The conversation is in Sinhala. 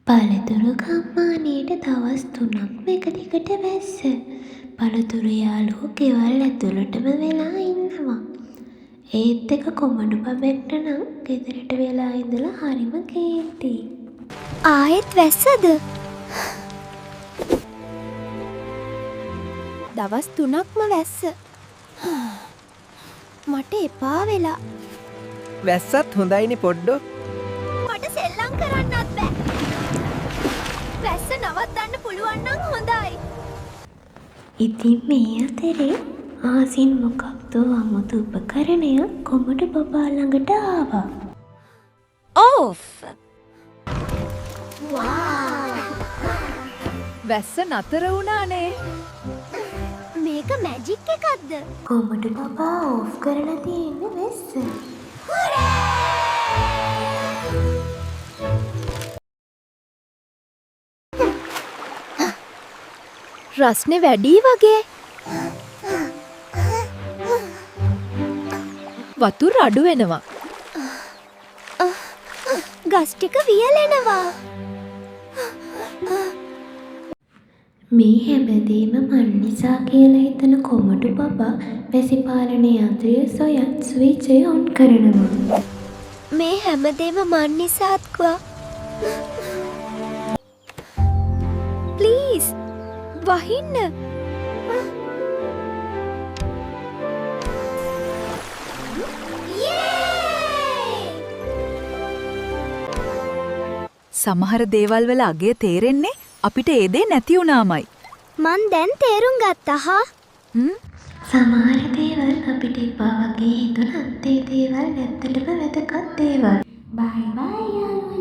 පළතුරු ගම්මානයට දවස් 3ක්ම එක දිගට වැස්ස. පළතුරු යාළුවෝ ගෙවල් ඇතුළටම වෙලා ඉන්නවා. ඒත් එක කොමඩු බබෙක්ට නම් ගෙදරට වෙලා ඉඳලා හරිම කේන්තියි. ආයෙත් වැස්සද? දවස් 3ක්ම වැස්ස. මට එපා වෙලා. වැස්සත් හොඳයිනේ පොඩ්ඩෝ. මට සෙල්ලම් කරන්නත් බෑ. වැස්ස නවත්තන්න පුළුවන් නම් හොඳයි. ඉතින් මේ අතරේ අහසින් මොකක්දෝ අමුතු උපකරණයක් කොමඩු බබා ළඟට ආවා. ඕෆ්. වැස්ස නතර වුණානේ. මේක මැජික් එකක්ද? කොමඩු බබා ඕෆ් කරලා තියෙන්නේ වැස්ස. රස්නේ වැඩි වගේ. වතුර අඩු වෙනවා. ගස් ටික වියලෙනවා. මේ හැමදේම මං නිසා කියලා හිතන කොමඩු බබා වැසි පාලන යන්ත්‍රය සොයන් ස්විච් එක ඔන් කරනවා. මේ හැමදේම මං නිසාත් ක්වා. ප්ලීස් වහින්න. සමහර දේවල් වල අගය තේරෙන්නේ අපිට ඒ දේ නැති වුණාමයි. මං දැන් තේරුම් ගත්තා හා. සමහර දේවල් අපිට එපා වගේ හිතුණත් ඒ දේවල් ඇත්තටම වැදගත් දේවල්. බයි බයි යාළුවනේ.